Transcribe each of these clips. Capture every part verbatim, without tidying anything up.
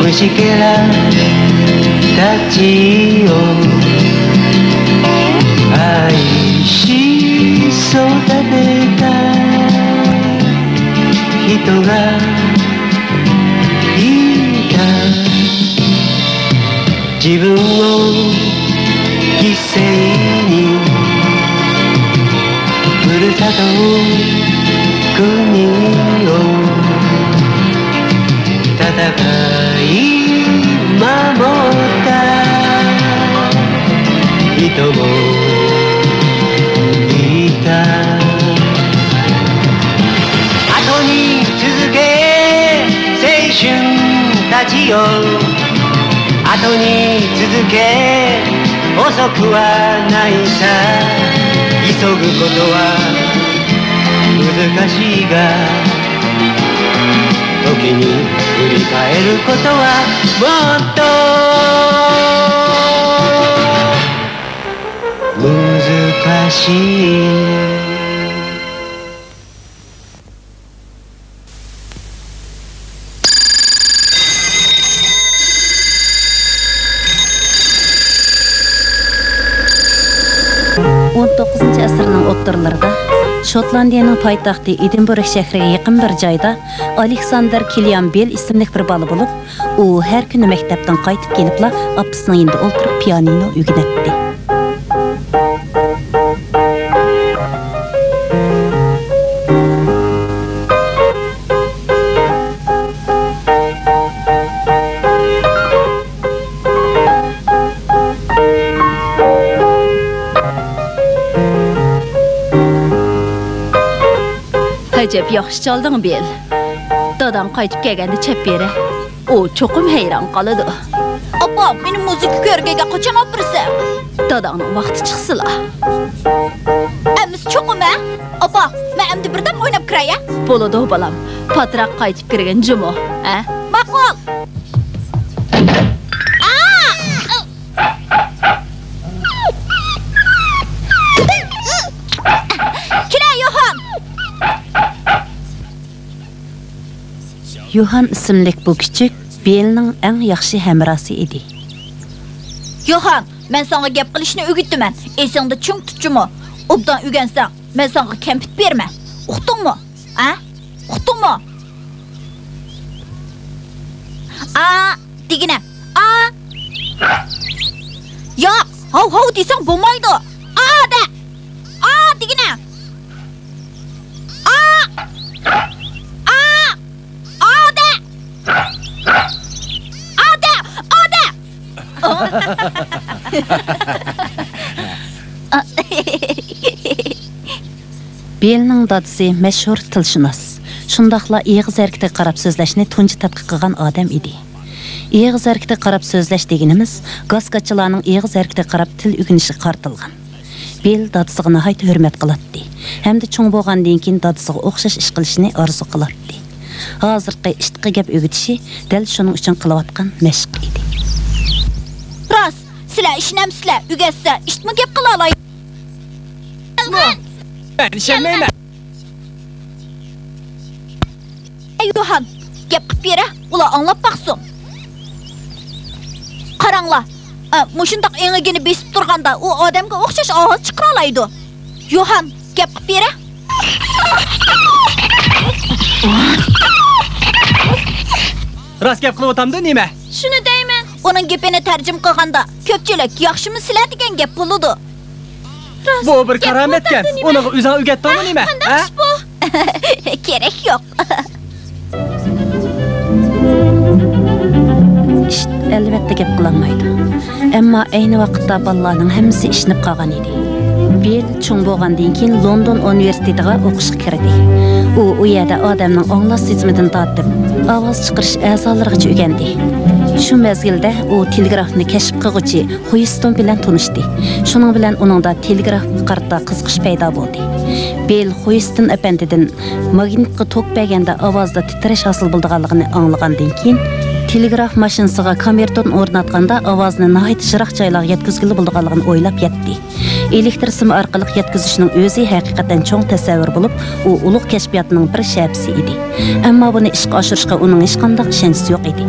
虫けらたちを愛し育てた人がいた。自分を生にふるさと国を戦い守った人もいた。後に続け青春たちよ、後に続け、遅くはないさ。急ぐことは難しいが、時に振り返ることはもっと難しい。 ئون توققۇزىنچى ئەسىرنىڭ ئوتتۇرىلىرىدا شوتلاندىيەنىڭ پايتەختى ئېدىنبۇرگ شەھىرىگە يېقىن بىر جايدا ئالېكساندېر كىليام بېل ئىسىملىك بىر بالا بولۇپ، ئۇ ھەر كۈنى مەكتەپتىن قايتىپ كېلىپلا ئاپىسىنىڭ يېنىدا ئولتۇرۇپ پىيانىنو ئۆگىنەتتى. ئەجەب ياخشى چالدىڭ، بېل. داداڭ قايتىپ كەلگەندە چەپ بېرە. ئۇ چوقۇم ھەيران قالىدۇ. ئاپا، مېنى مۇزىكا كۆرگەنگە قاچان ئاپىرىسەن؟ داداڭنىڭ ۋاقتى چىقسىلا. ئەمىسە چوقۇم، ھە؟ ئاپا، مەن ئەمدى بىردەم ئويناپ كىرەي، ھە؟ بولىدۇ، بالام. پاتراق قايتىپ كىرگىن جۇمۇ، ھە؟ ماقۇل. ئا! كىرە، يوھان! يوھان ئىسىملىك بۇ كۈچۈك بېلنىڭ ئەڭ ياخشى ھەمراھسى ئىدى. يوھان، مەن ساڭا گەپ قىلىشنى ئۆگىتىمەن. ئېسىڭدە چىڭ تۇت جۇمۇ. ئوبدان ئۆگەنسەڭ، مەن ساڭا كەمپۈت بېرىمەن. ئۇقتۇڭمۇ؟ ھە؟ ئۇقتۇڭمۇ؟ ئا دېگىنە. ئا. ياق، ھاۋ ھاۋ دېسەڭ بولمايدۇ. ئا دە. ئا دېگىنە. ئا. ئا. ئا دە. ئا دە. ئا دە. بېلنىڭ دادىسى مەشھۇر تىلشۇناس، شۇنداقلا ئېغىز ھەرىكىتىگە قاراپ سۆزلەشنى تۇنجى تەتقىق قىلغان ئادەم ئىدى. ئېغىز ھەرىكىتىگە قاراپ سۆزلەش دېگىنىمىز گاسكاچىلارنىڭ ئېغىز ھەرىكىتىگە قاراپ تىل ئۆگىنىشىگە قارىتىلغان. بېل دادىسىغا ناھايىتى ھۆرمەت قىلاتتى ھەمدە چوڭ بولغاندىن كېيىن دادىسىغا ئوخشاش ئىش قىلىشنى ئارزۇ قىلاتتى. ھازىرقى ئىتقا گەپ ئۆگىتىشى دەل شۇنىڭ ئۈچۈن قىلىۋاتقان مەشىق ئىدى. راست، سىلەر ئىشىنەمسىلەر؟ ئۆگەتسە ئىتمۇ گەپ قىلالايدۇ. مەن ئىشەنمەيمەن. ئەي يوھان، گەپ قىلىپ بېرە، ئۇلار ئاڭلاپ باقسۇن. قاراڭلار، ئە، مۇشۇنداق ئېڭىكىنى بېسىپ تۇرغاندا ئۇ ئادەمگە ئوخشاش ئاۋاز چىقىرالايدۇ. يوھان، گەپ قىلىپ بېرە. راست گەپ قىلىۋاتامدۇ نېمە؟ شۇنى دەيمەن. ئۇنىڭ گېپىنى تەرجىمە قىلغاندا، كۆپچىلىك ياخشىمۇ سىلەر دېگەن گەپ بولىدۇ. بۇ بىر كارامەتكەن. ئۇنىڭغا ئۆزۈڭ ئۆگەتتىڭمۇ نېمە؟ قانداق ئىش بۇ؟ كېرەك يوق. ئىت ئەلۋەتتە گەپ قىلالمايدۇ. ئەمما ئەينى ۋاقىتتا بالىلارنىڭ ھەممىسى ئىشىنىپ قالغان ئىدى. بېل چوڭ بولغاندىن كېيىن لوندون ئۇنىۋېرسىتېتىغا ئوقۇشقا كىردى. ئۇ ئۇ يەردە ئادەمنىڭ ئاڭلاش سېزىمىدىن تارتىپ ئاۋاز چىقىرىش ئەزالىرىغىچە ئۆگەندى. شۇ مەزگىلدە ئۇ تېلېگرافنى كەشىپ قىلغۇچى خويستون بىلەن تونۇشتى. شۇنىڭ بىلەن ئۇنىڭدا تېلېگرافقا قارىتا قىزىقىش پەيدا بولدى. بېل خويستون ئەپەندىدىن ماگنىتقا توك بەرگەندە ئاۋازدا تىترەش ھاسىل بولىدىغانلىقىنى ئاڭلىغاندىن كېيىن، تېلېگراف ماشىنىسىغا كامېرتون ئورناتقاندا ئاۋازنى ناھايىتى يىراق جايلارغا يەتكۈزگىلى بولىدىغانلىقىنى ئويلاپ يەتتى. ئېلېكتىر سىمى ئارقىلىق يەتكۈزۈشنىڭ ئۆزى ھەقىقەتەن چوڭ تەسەۋۋۇر بولۇپ، ئۇ ئۇلۇغ كەشپىياتنىڭ بىر شەپىسى ئىدى. ئەمما بۇنى ئىشقا ئاشۇرۇشقا ئۇنىڭ ھېچقانداق ئىشەنچىسى يوق ئىدى.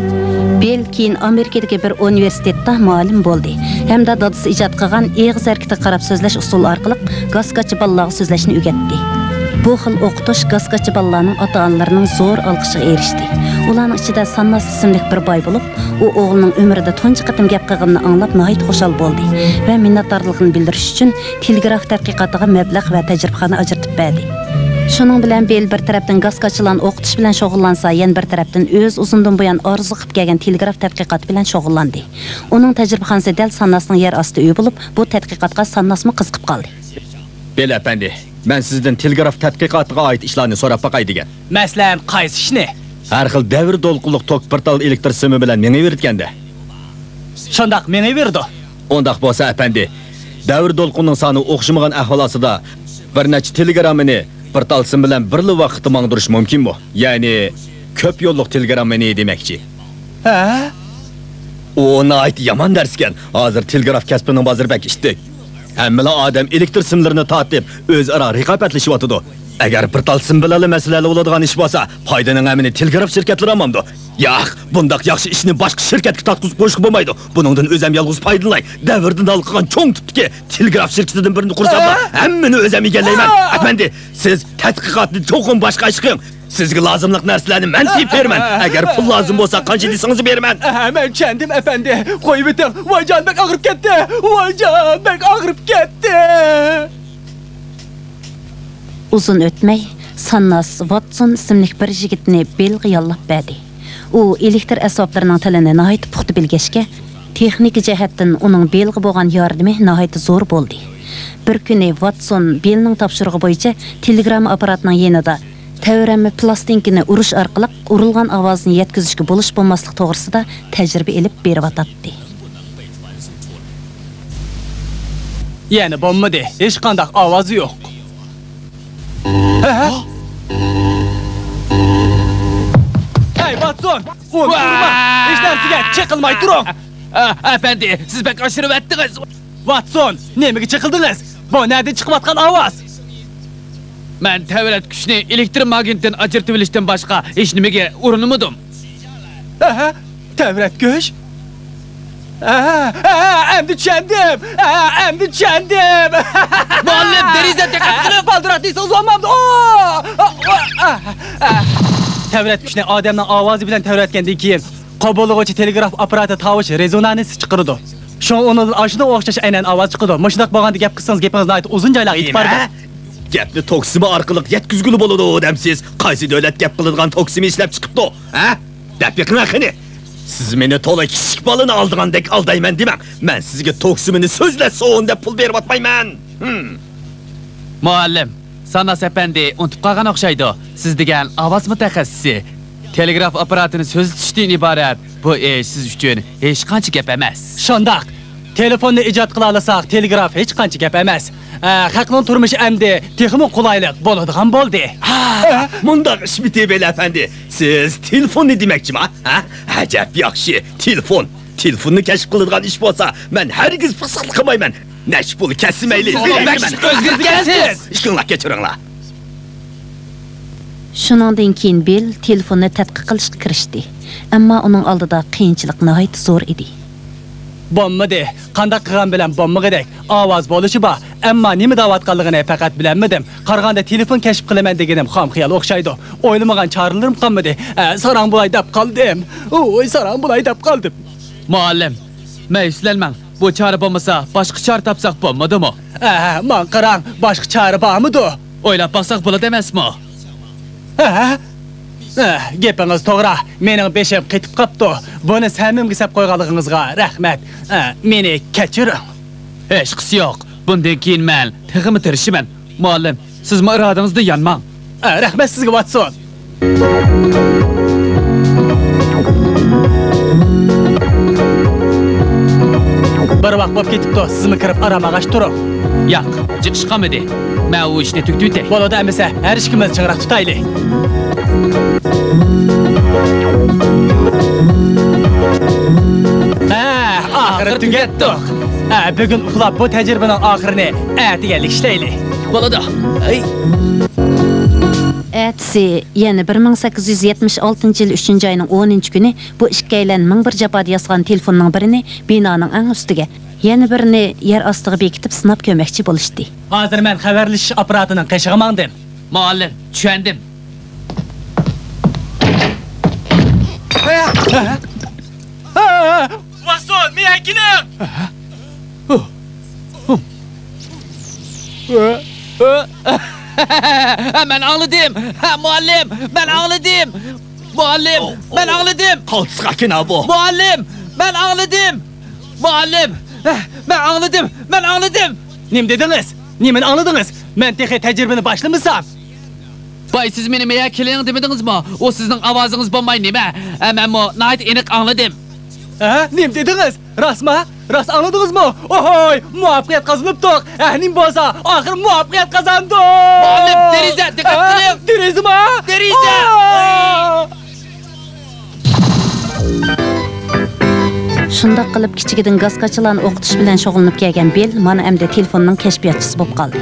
بىل كېيىن ئامېرىكىدىكى بىر ئۇنىۋېرسىتېتتا مۇئەللىم بولدى ھەمدە دادىسى ئىجاد قىلغان ئېغىز ھەرىكىتىگە قاراپ سۆزلەش ئۇسۇلى ئارقىلىق گاسكاچچا بالىلارغا سۆزلەشنى ئۆگەتتى. بۇ خىل ئوقۇتۇش گاسكاچچا بالىلارنىڭ ئاتا-ئانىلىرىنىڭ زور ئالقىشىغا ئېرىشتى. ئۇلارنىڭ ئىچىدە سانناس ئىسىملىك بىر باي بولۇپ، ئۇ ئوغلىنىڭ ئۆمرىدە تۇنجى قېتىم گەپ قىلغىنىنى ئاڭلاپ ناھايىتى خۇشال بولدى ۋە مىننەتدارلىقىنى بىلدۈرۈش ئۈچۈن تېلېگراف تەتقىقاتىغا مەبلەغ ۋە تەجرىبىخانا ئاجرىتىپ بەردى. شۇنىڭ بىلەن بىل بىر تەرەپتىن گاسكاچچىلارنى ئوقۇتۇش بىلەن شۇغۇللانسا، يەنە بىر تەرەپتىن ئۆزى ئۇزۇندىن بۇيان ئارزۇ قىلىپ كەلگەن تېلېگراف تەتقىقاتى بىلەن شۇغۇللاندى. ئۇنىڭ تەجرىبىخانىسى دەل سانناسنىڭ يەر ئاستى ئۆيى بولۇپ، بۇ تەتقىقاتقا سانناسمۇ قىزىقىپ قالدى. بىل ئەپەندى، مەن سىزدىن تېلېگراف تەتقىقاتىغا ئائىت ئىشلارنى سوراپ باقاي دېگەن. مەسىلەن، قايسى ئىشنى؟ ھەر خىل دەۋر دولقۇنلۇق توك بىر تال ئېلېكتر سىمى بىلەن مېڭىۋېرىدىكەندە. شۇنداق مېڭىۋېرىدۇ. ئۇنداق بولسا ئەپەندى، دەۋر دولقۇننىڭ سانى ئوخشىمىغان ئەھۋال ئاستىدا بىر نەچچە تېلېگراممىنى بىر تال سىم بىلەن بىرلا ۋاقىتتا ماڭدۇرۇش مۇمكىنمۇ؟ يەنى كۆپ يوللۇق تېلېگراممىنى دېمەكچى. ھە؟ ئۇ ناھايىتى يامان نەرسىكەن. ھازىر تېلېگراف كەسپىنىڭ بازىرى بەك ئىتتىك. ھەممىلا ئادەم ئېلېكتر سىملىرىنى تارتىپ، ئۆزئارا رىقابەتلىشىۋاتىدۇ. ئەگەر بىر تال سىم بىلەنلا مەسىلە ھەل بولىدىغان ئىش بولسا، پايدىنىڭ ھەممىنى تېلېگراف شىركەتلىرى ئالمامدۇ؟ ياق، بۇنداق ياخشى ئىشنى باشقا شىركەتكە تارتقۇزۇپ قويۇشقا بولمايدۇ. بۇنىڭدىن ئۆزەم يالغۇز پايدىلىناي. دەۋردىن ھالقىغان چوڭ تىپتىكى تېلېگراف شىركىتىدىن بىرىنى قۇرساملا، ھەممىنى ئۆزەم ئىگىلەيمەن. ئەپەندى، سىز تەتقىقاتنى چوقۇم باشقا ئىش قىلىڭ. سىزگە لازىملىق نەرسىلەرنى مەن تېپىپ بېرىمەن. ئەگەر پۇل لازىم بولسا، قانچە دېسىڭىز بېرىمەن. ھە، مەن چۈشەندىم، ئەپەندى. قويۇۋېتىڭ. ۋايجان، بەك ئاغرىپ كەتتى. ۋايجان، بەك ئاغرىپ كەتتى. ئۇزۇن ئۆتمەي، سانناس ۋاتسون ئىسىملىك بىر يىگىتنى بىلغا ياللاپ بەردى. ئۇ ئېلېكتر ئەسۋابلىرىنىڭ تىلىنى ناھايىتى پۇختا بىلگەچكە، تېخنىكا جەھەتتىن ئۇنىڭ بىلغا بولغان ياردىمى ناھايىتى زور بولدى. بىر كۈنى ۋاتسون بىلنىڭ تاپشۇرۇقى بويىچە تېلېگرامما ئاپپاراتىنىڭ يېنىدا تەۋرەنمە پىلاستىنكىنى ئۇرۇش ئارقىلىق ئۇرۇلغان ئاۋازنى يەتكۈزۈشكە بولۇش بولماسلىق توغرىسىدا تەجرىبە ئېلىپ بېرىۋاتاتتى. يەنە بولمىدى، ھېچقانداق ئاۋاز يوق. ھە؟ ھەي، ۋاتسون! ئۇنى ئۇرما! ھېچ نەرسىگە چېقىلماي تۇرۇڭ! ئە، ئەپەندى، سىز بەك ئاشۇرۇۋەتتىڭىز! ۋاتسون، نېمىگە چېقىلدىڭىز؟ بۇ نەدىن چىقىۋاتقان ئاۋاز؟ مەن تەۋرەتكۈچنى ئېلېكتر ماگنىتتىن ئاجرىتىۋېلىشتىن باشقا ھېچنېمىگە ئۇرۇنمىدىم. ئەھە، تەۋرەتكۈچ؟ ئەھە، ئەھە، ئەمدى چۈشەندىم. ئەھە، ئەمدى چۈشەندىم. مۇئەللىم، دېرىزە دىققەت قىلىڭ. بالدۇراق دېسىڭىز بولمامدۇ؟ ئو! ئو! ئو! ئەھە، ئەھە. تەۋرەتكۈچنى ئادەمنىڭ ئاۋازى بىلەن تەۋرەتكەندىن كېيىن، قوبۇللىغۇچى تېلېگراف ئاپپاراتى تاۋۇش رېزونانسى چىقىرىدۇ. شۇڭا ئۇنىڭدىن ئاشۇنىڭغا ئوخشاش ئەينەن ئاۋاز چىقىدۇ. مۇشۇنداق بولغاندا گەپ قىلسىڭىز، گېپىڭىز ناھايىتى ئۇزۇن جايلارغا يېتىپ بارىدۇ. نېمە؟ گەپنى توك سىمى ئارقىلىق يەتكۈزگىلى بولىدۇ دەمسىز؟ قايسى دۆلەت گەپ قىلىدىغان توك سىمى ئىشلەپ چىقىپتۇ؟ ھە؟ دەپ بېقىڭە قېنى. سىز مېنى تولا كىچىك بالىنى ئالدىغاندەك ئالدايمەن دېمەڭ. مەن سىزگە توك سىمىنى سۆزلەتسۇن دەپ پۇل بېرىۋاتمايمەن. ھىم. مۇئەللىم، ساناس ئەپەندى ئۇنتۇپ قالغان ئوخشايدۇ. سىز دېگەن ئاۋاز مۇتەخەسسىسى. تېلېگراف ئاپپاراتىنى سۆزلىتىشتىن ئىبارەت بۇ ئىش سىز ئۈچۈن ھېچقانچە گەپ ئەمەس. شۇنداق. تېلېفوننى ئىجاد قىلالىساق، تېلېگراف ھېچقانچە گەپ ئەمەس. ئە، خەقنىڭ تۇرمۇشى ئەمدى تېخىمۇ قولايلىق بولىدىغان بولدى. ھا، مۇنداق ئىشمىتى، بىل ئەپەندى؟ سىز تېلېفوننى دېمەكچىما؟ ھە؟ ئەجەب ياخشى، تېلېفون. تېلېفوننى كەشىپ قىلىدىغان ئىش بولسا، مەن ھەرگىز پىخسىقلىق قىلمايمەن. نەچچە پۇل كەسسىمەيلى. سىز بەك ئۆزگىرىپ كەتتىڭىز. ئىشىڭلار كەچۈرۈڭلار. شۇنىڭدىن كېيىن بىل تېلېفوننى تەتقىق قىلىشقا كىرىشتى. ئەمما ئۇنىڭ ئالدىدا قىيىنچىلىق ناھايىتى زور ئىدى. بولمىدى. قانداق قىلغان بىلەن بولمىغۇدەك. ئاۋاز بولۇشى بار. ئەمما نېمە دەۋاتقانلىقىنى پەقەت بىلەلمىدىم. قارىغاندا تېلېفون كەشىپ قىلىمەن دېگىنىم خام خىيال ئوخشايدۇ. ئويلىمىغان چارىلىرىم قالمىدى. ئە، ساراڭ بولاي دەپ قالدىم. ئۇي، ساراڭ بولاي دەپ قالدىم. مۇئەللىم، مەيۈسلەنمەڭ. بۇ چارە بولمىسا، باشقا چارە تاپساق بولمىدىمۇ؟ ئەھە، ماڭا قاراڭ، باشقا چارە بارمىدۇ؟ ئويلاپ باقساق بولىدۇ ئەمەسمۇ؟ ئەھە. ئەھ، گېپىڭىز توغرا، مېنىڭ بېشىم قېتىپ قاپتۇ. بۇنى سەمىمگە سەپ قويغانلىقىڭىزغا رەھمەت. ئەھ، مېنى كەچۈرۈڭ. ھېچقىسى يوق، بۇندىن كېيىن مەن تېخىمۇ تىرىشىمەن. مۇئەللىم، سىزمۇ ئىرادىڭىزدىن يانماڭ. ئە، رەھمەت سىزگە، ۋاتسون. بىر ۋاق بولۇپ كېتىپتۇ، سىزمۇ كىرىپ ئارام ئالغاچ تۇرۇڭ. ياق، جىق ئىش قالمىدى. مەن ئۇ ئىشنى تۈگىتىۋېتەي. بولىدۇ ئەمىسە، ھەر ئىككىمىز چىڭراق تۇتايلى. ھە، ئاخىرى تۈگەتتۇق. ھە، بۈگۈن ئۇخلاپ بۇ تەجرىبىنىڭ ئاخىرىنى ئەتىگەنلىك ئىشلەيلى. بولىدۇ. ئەي. ئەتىسى، يەنى بىر مىڭ سەككىز يۈز يەتمىش ئالتىنچى يىل ئۈچىنچى ئاينىڭ ئونىنچى كۈنى بۇ ئىككىيلەن مىڭ بىر جاپادا ياسىغان تېلېفوننىڭ بىرىنى بىنانىڭ ئەڭ ئۈستىگە، يەنە بىرىنى يەر ئاستىغا بېكىتىپ سىناپ كۆرمەكچى بولۇشتى. ھازىر مەن خەۋەرلىشىش ئاپپاراتىنىڭ قېشىغا ماڭدىم. مۇئەللىم، چۈشەندىم. ۋاتسون، مېڭە كېلىڭ! مەن ئاڭلىدىم! مۇئەللىم، مەن ئاڭلىدىم! مۇئەللىم، مەن ئاڭلىدىم! قالتىسقا كىنا بۇ! مۇئەللىم، مەن ئاڭلىدىم! مۇئەللىم، مەن ئاڭلىدىم! مەن ئاڭلىدىم! نېمە دېدىڭىز؟ نېمىنى ئاڭلىدىڭىز؟ مەن تېخى تەجرىبىنى باشلىمىسام! باي، سىز مېنى مېيە كېلىڭ دېمىدىڭىزمۇ؟ ئۇ سىزنىڭ ئاۋازىڭىز بولماي نېمە؟ ھە، مەنمۇ ناھايىتى ئېنىق ئاڭلىدىم. ھە؟ نېمە دېدىڭىز؟ راستما؟ راست ئاڭلىدىڭىزمۇ؟ ئوھوي، مۇۋەپپەقىيەت قازىنىپتۇق. ھە، نېمە بولسا، ئاخىر مۇۋەپپەقىيەت قازاندۇق. مۇئەللىم، دېرىزە، دىققەت قىلىڭ! دېرىزىما؟ دېرىزە! ئاھ! شۇنداق قىلىپ، كىچىكىدىن گاز كاچىلارنى ئوقۇتۇش بىلەن شۇغۇللىنىپ كەلگەن بىل مانا ئەمدى تېلېفوننىڭ كەشپىياتچىسى بولۇپ قالدى.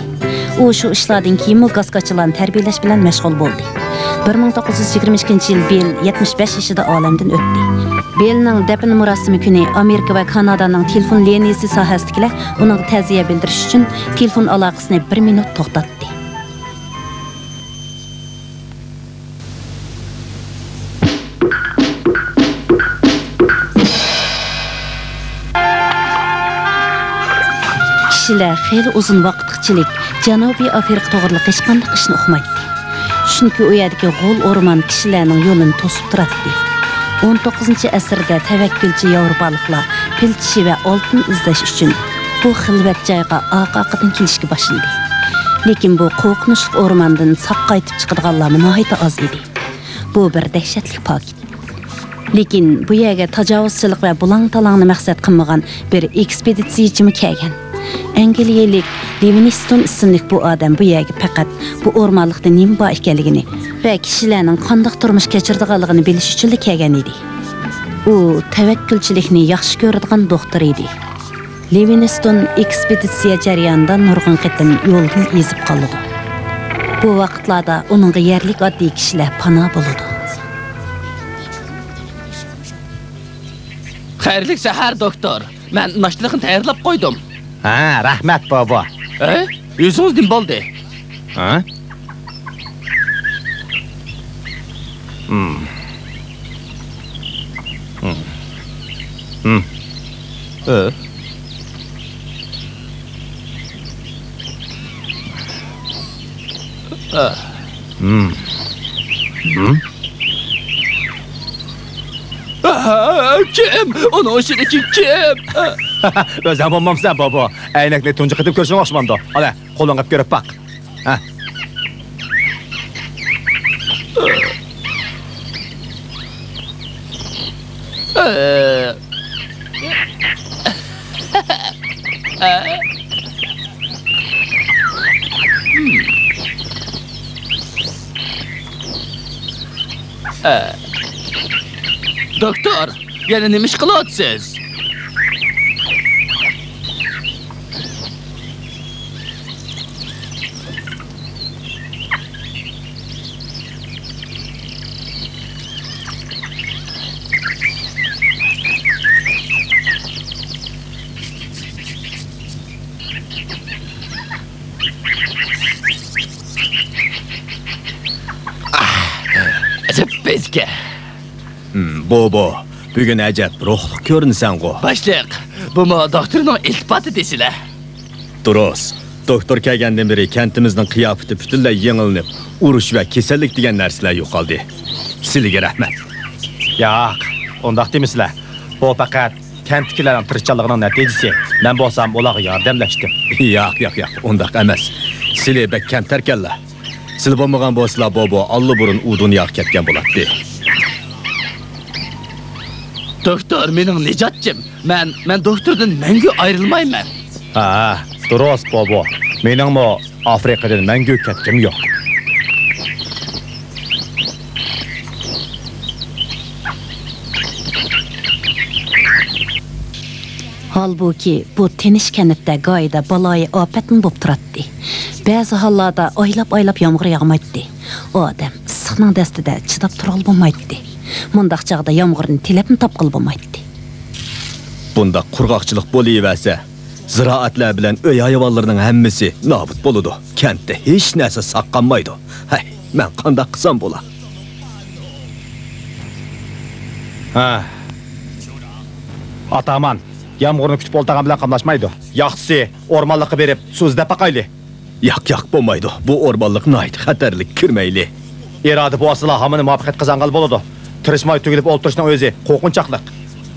ئۇ شۇ ئىشلاردىن كېيىنمۇ گاز كاچىلارنى تەربىيەلەش بىلەن مەشغۇل بولدى. بىر مىڭ توققۇز يۈز يىگىرمە ئىككىنچى يىل بىل يەتمىش بەش يېشىدا ئالەمدىن ئۆتتى. بىلنىڭ دەپنە مۇراسىمى كۈنى ئامېرىكا ۋە كانادانىڭ تېلېفون لىنىيىسى ساھەسىدىكىلەر ئۇنىڭغا تەزىيە بىلدۈرۈش ئۈچۈن تېلېفون ئالاقىسىنى بىر مىنۇت توختاتتى. كىشىلەر خېلى ئۇزۇن ۋاقىتقىچىلىك جەنۇبىي ئافرىقا توغرىلىق ھېچقانداق ئىشنى ئۇقمايتتى. چۈنكى ئۇ يەردىكى غول ئورمان كىشىلەرنىڭ يولىنى توسۇپ تۇراتتى. ئون توققۇزىنچى ئەسىردە تەۋەككۈلچى ياۋروپالىقلار پىل چىشى ۋە ئالتۇن ئىزدەش ئۈچۈن بۇ خىلۋەت جايغا ئارقا-ئارقىدىن كېلىشكە باشلىدى. لېكىن بۇ قورقۇنچلۇق ئورماندىن ساق قايتىپ چىقىدىغانلارمۇ ناھايىتى ئاز ئىدى. بۇ بىر دەھشەتلىك پاكىت. لېكىن بۇ يەرگە تاجاۋۇزچىلىق ۋە بۇلاڭ-تالاڭنى مەقسەت قىلمىغان بىر ئېكسپېدىتسىيىچىمۇ كەلگەن. ئەنگلىيەلىك لىۋىنستون ئىسىملىك بۇ ئادەم بۇ يەرگە پەقەت بۇ ئورمانلىقتا نېمە بار ئىكەنلىكىنى ۋە كىشىلەرنىڭ قانداق تۇرمۇش كەچۈرىدىغانلىقىنى بىلىش ئۈچۈنلا كەلگەن ئىدى. ئۇ تەۋەككۈلچىلىكنى ياخشى كۆرىدىغان دوختۇر ئىدى. لىۋىنستون ئېكسپېدىتسىيە جەريانىدا نۇرغۇن قېتىم يولدىن ئېزىپ قالىدۇ. بۇ ۋاقىتلاردا ئۇنىڭغا يەرلىك ئاددىي كىشىلەر پانا بولىدۇ. خەيرلىك سەھەر، دوكتور. مەن ناشتىلىقنى تەييارلاپ قويدۇم. ھە، رەھمەت، بوبو. ئەي، يۈزىڭىز نېمە بولدى؟ ھە؟ ھىم. ھىم. ھىم. ئە. ھىم. ھىم. ئە، كىم؟ ئۇنىڭ ئىچىدىكى كىم؟ ئۆزۈڭ بولمامسەن، بوبو؟ ئەينەكنى تۇنجى قېتىم كۆرۈشۈڭگە ئوخشىمامدۇ؟ ئالە، قولۇڭ قىلىپ كۆرۈپ باق. ھە. دوكتور، يەنە نېمە ئىش قىلىۋاتىسىز؟ ئەجەب پەسكە. ھىم، بوبو، بۈگۈن ئەجەب روھلۇق كۆرۈنىسەنغۇ. باشلىق، بۇمۇ دوختۇرنىڭ ئىلتىپاتى دېسىلە. دۇرۇس. دوكتور كەلگەندىن بېرى كەنتىمىزنىڭ قىياپىتى پۈتۈنلەي يېڭىلىنىپ، ئۇرۇش ۋە كېسەللىك دېگەن نەرسىلەر يوقالدى. سىلىگە رەھمەت. ياق، ئۇنداق دېمىسىلە. بۇ پەقەت كەنتتىكىلەرنىڭ تىرىشچانلىقىنىڭ نەتىجىسى. مەن بولسام ئۇلارغا ياردەملەشتىم. ياق، ياق، ياق، ئۇنداق ئەمەس. سىلى بەك كەمتەركەنلا. سىلى بولمىغان بولسىلا، بوبو ئاللىبۇرۇن ئۇ دۇنياغا كەتكەن بولاتتى. دوكتور مېنىڭ نىجاتچىم. مەن، مەن دوكتوردىن مەڭگۈ ئايرىلمايمەن. ھە، دۇرۇس، بوبو. مېنىڭمۇ ئافرىقىدىن مەڭگۈ كەتكۈم يوق. ھالبۇكى، بۇ تىنچ كەنتتە گاھىدا بالايىئاپەتمۇ بولۇپ تۇراتتى. بەزى ھاللاردا ئايلاپ-ئايلاپ يامغۇر ياغمايتتى. ئادەم ئىسسىقنىڭ دەستىدە چىداپ تۇرغىلى بولمايتتى. مۇنداق چاغدا يامغۇرنى تىلەپمۇ تاپقىلى بولمايتتى. بۇنداق قۇرغاقچىلىق بولۇۋەرسە، زىرائەتلەر بىلەن ئۆي ھايۋانلىرىنىڭ ھەممىسى نابۇت بولىدۇ. كەنتتە ھېچ نەرسە ساق قالمايدۇ. ھەي، مەن قانداق قىلسام بولا؟ ھە. ئاتامان، يامغۇرنى كۈتۈپ ئولتۇرغان بىلەن قاملاشمايدۇ. ياخشىسى، ئورمانلىققا بېرىپ، سۇ ئىزدەپ باقايلى. ياق، ياق، بولمايدۇ. بۇ ئورمانلىق ناھايىتى خەتەرلىك، كىرمەيلى. ئىرادە بولسىلا، ھاممىنى مۇۋەپپەقىيەت قازانغىلى بولىدۇ. تىرىشماي تۈگۈلۈپ ئولتۇرۇشنىڭ ئۆزى قورقۇنچاقلىق.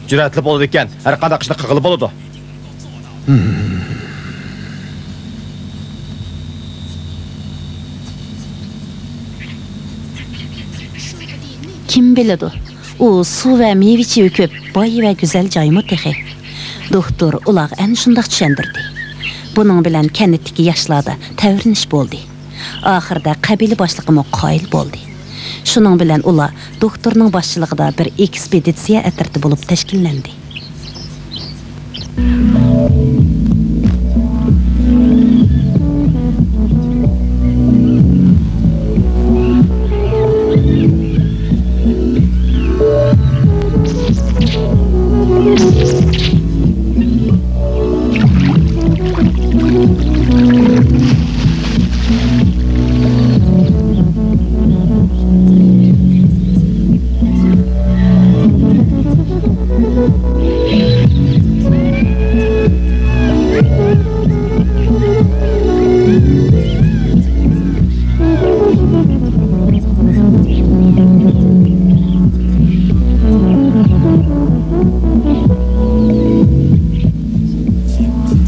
جۈرئەتلىك بولىدىكەن، ھەر قانداق ئىشنى قىلغىلى بولىدۇ. كىم بىلىدۇ؟ ئۇ سۇ ۋە مېۋە-چېۋە كۆپ، باي ۋە گۈزەل جايمۇ تېخى. دوختۇر ئۇلارغا ئەنە شۇنداق چۈشەندۈردى. بۇنىڭ بىلەن كەنتتىكى ياشلاردا تەۋرىنىش بولدى. ئاخىرىدا قەبىلە باشلىقىمۇ قايىل بولدى. شۇنىڭ بىلەن ئۇلار دوختۇرنىڭ باشچىلىقىدا بىر ئېكسپېدىتسىيە ئەترىتى بولۇپ تەشكىللەندى.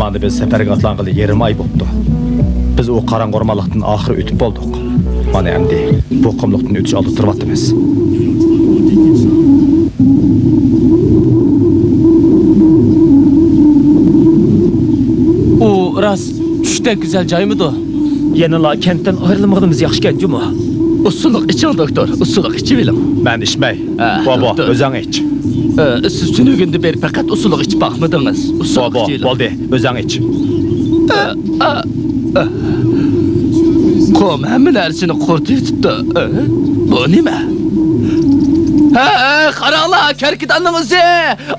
مانا بىز سەپەرگە ئاتلانغىلى يېرىم ئاي بوپتۇ. بىز ئۇ قاراڭغۇ ئورمانلىقتىن ئاخىرى ئۆتۈپ بولدۇق. مانا ئەمدى بۇ قۇملۇقتىن ئۆتۈش ئالدىدا تۇرۇۋاتىمىز. ئۇ راست چۈشتەك گۈزەل جايمىدۇ؟ يەنىلا كەنتتىن ئايرىلمىغىنىمىز ياخشىكەن جۇمۇ. ئۇسسۇلۇق ئىچىڭ، دوكتور، ئۇسسۇلۇق ئىچىۋېلىڭ. مەن ئىچمەي. ھە، بوبو، دوكتور. ئۆزۈڭ ئىچ. ئە، سىز تۈنۈگۈندىن بېرى پەقەت ئۇسسۇلۇق ئىچىپ باقمىدىڭىز. ئۇسسۇلۇق بوبو، ئىچىۋېلىڭ. بولدى، ئۆزۈڭ ئىچ. ئە، ئە، ئە. قۇم ھەممە نەرسىنى قۇرۇتۇۋېتىپتۇ. ئە؟ بۇ نېمە؟ ھە، ھە، قاراڭلار، كەركىداننىڭ ئىزى!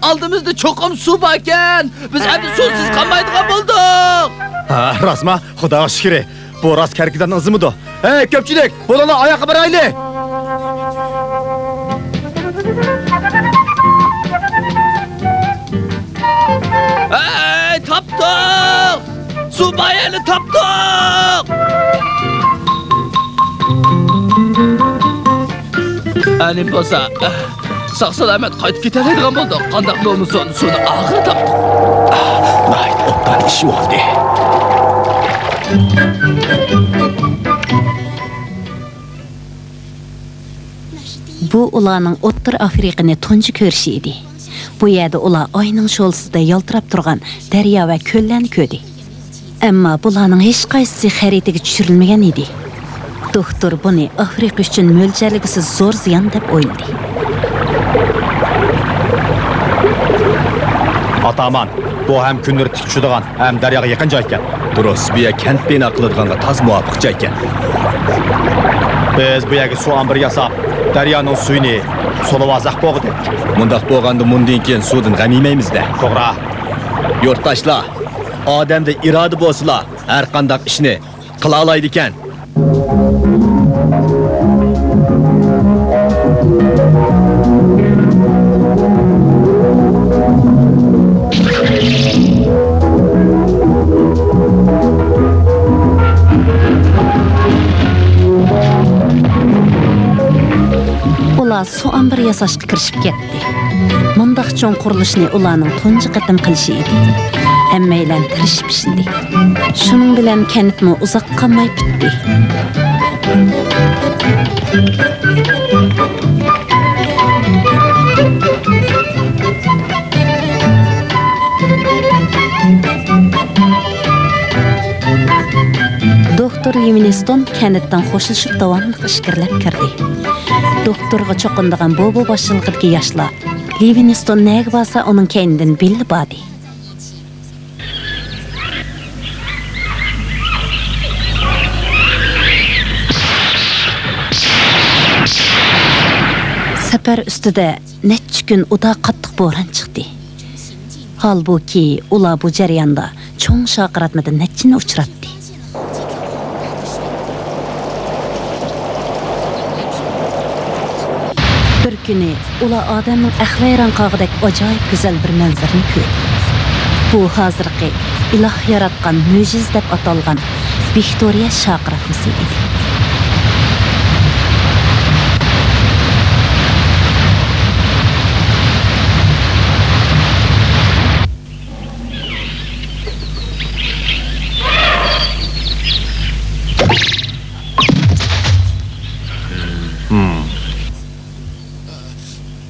ئالدىمىزدا چوقۇم سۇ باركەن! بىز ئەمدى سۇسىز قالمايدىغان بولدۇق! ھە، راستما؟ خۇداغا شۈكرى! بۇ راست كەركىداننىڭ ئىزىمىدۇ؟ ھەي، كۆپچىلىك، بولۇڭلار، ئاياققا بارايلى! ھەي، تاپتۇق! سۇ بايىنى تاپتۇق! ئەنە بولسا، ساق-سالامەت قايتىپ كېتەلەيدىغان بولدۇق. قانداق بولمىسۇن، سۇنى ئاخىرى تاپتۇق. ناھايىتى ئوبدان ئىش بولدى. بۇ ئۇلارنىڭ ئوتتۇرا ئافرىقىنى تۇنجى كۆرۈشى ئىدى. بۇ يەردە ئۇلار ئاينىڭ شولىسىدا يالتىراپ تۇرغان دەريا ۋە كۆللەرنى كۆردى. ئەمما بۇلارنىڭ ھېچقايسىسى خەرىتىگە چۈشۈرۈلمىگەن ئىدى. دوختۇر بۇنى ئافرىقا ئۈچۈن مۆلچەرلىگۈسىز زور زىيان دەپ ئويلىدى. ئاتامان، بۇ ھەم كۈنلىرى تىك چۈشىدىغان، ھەم دەرياغا يېقىن جايكەن. دۇرۇس، بۇ يەر كەنت بىنا قىلىدىغانغا تازا مۇۋاپىق جايكەن. بىز بۇ يەرگە سۇ ئامبىرى ياساپ، دەريانىڭ سۈيىنى سولىۋالساق بولغۇدەك. مۇنداق بولغاندا مۇندىن كېيىن سۇدىن غەم يېمەيمىز-دە. توغرا. يۇرتداشلار، ئادەمدە ئىرادە بولسىلا، ھەر قانداق ئىشنى قىلالايدىكەن. ئۇلار سۇ ئامبىرى ياساشقا كىرىشىپ كەتتى. مۇنداق چوڭ قۇرۇلۇشنى ئۇلارنىڭ تۇنجى قېتىم قىلىشى ئىدى. ھەممەيلەن تىرىشىپ ئىشلىدى. شۇنىڭ بىلەن كەنتمۇ ئۇزاققا قالماي پۈتتى. دوختۇر لىۋىنستون كەنتتىن خوشلىشىپ داۋاملىق ئىچكىرىلەپ كىردى. دوختۇرغا چوقۇنىدىغان بوبو باشچىلىقىدىكى ياشلار لىۋىنستون نەگە بارسا ئۇنىڭ كەينىدىن بىللە باردى. سەپەر ئۈستىدە نەچچە كۈن ئۇدا قاتتىق بوران چىقتى. ھالبۇكى، ئۇلار بۇ جەرياندا چوڭ شارقىراتمىدىن نەچچىنى ئۇچراتتى. بىر كۈنى ئۇلار ئادەمنىڭ ئەقلى ھەيران قالغۇدەك ئاجايىپ گۈزەل بىر مەنزىرىنى كۆردى. بۇ ھازىرقى ئىلاھ ياراتقان مۆجىزە دەپ ئاتالغان ۋىكتورىيە شارقىراتمىسى ئىدى.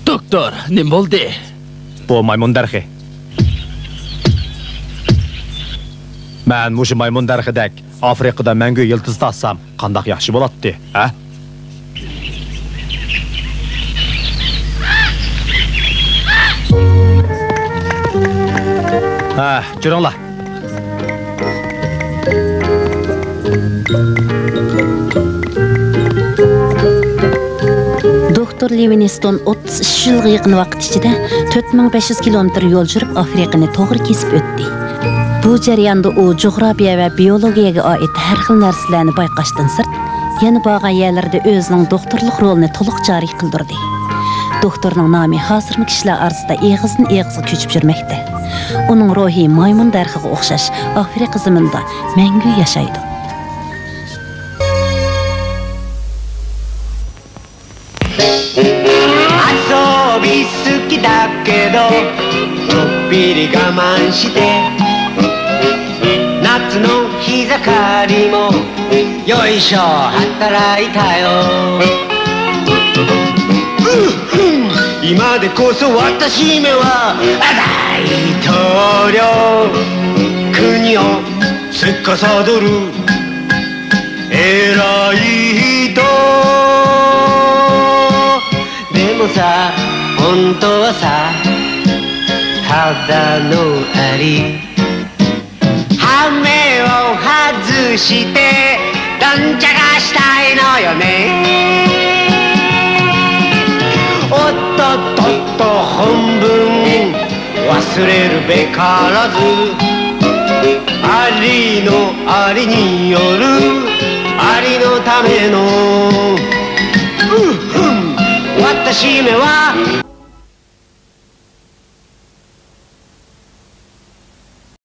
دوكتور، نېمە بولدى؟ بۇ مايمۇن دەرىخى. مەن مۇشۇ مايمۇن دەرىخىدەك ئافرىقىدا مەڭگۈ يىلتىز تارتسام، قانداق ياخشى بولاتتى، ھە؟ ھە، جۈرۈڭلار. دوكتور لىۋىنستون ئوتتۇز ئۈچ يىلغا يېقىن ۋاقىت ئىچىدە تۆت مىڭ بەش يۈز كىلومېتىر يول يۈرۈپ، ئافرىقىنى توغرا كېسىپ ئۆتتى. بۇ جەرياندا ئۇ جۇغراپىيە ۋە بىيولوگىيەگە ئائىت ھەر خىل نەرسىلەرنى بايقاشتىن سىرت، يەنە بارغان يەرلىرىدە ئۆزىنىڭ دوختۇرلۇق رولىنى تولۇق جارى قىلدۇردى. دوختۇرنىڭ نامى ھازىرمۇ كىشىلەر ئارىسىدا ئېغىزدىن ئېغىزغا كۆچۈپ يۈرمەكتە. ئۇنىڭ روھى مايمۇن دەرىخىگە ئوخشاش ئافرىقا زېمىنىدا مەڭگۈ ياشايدۇ.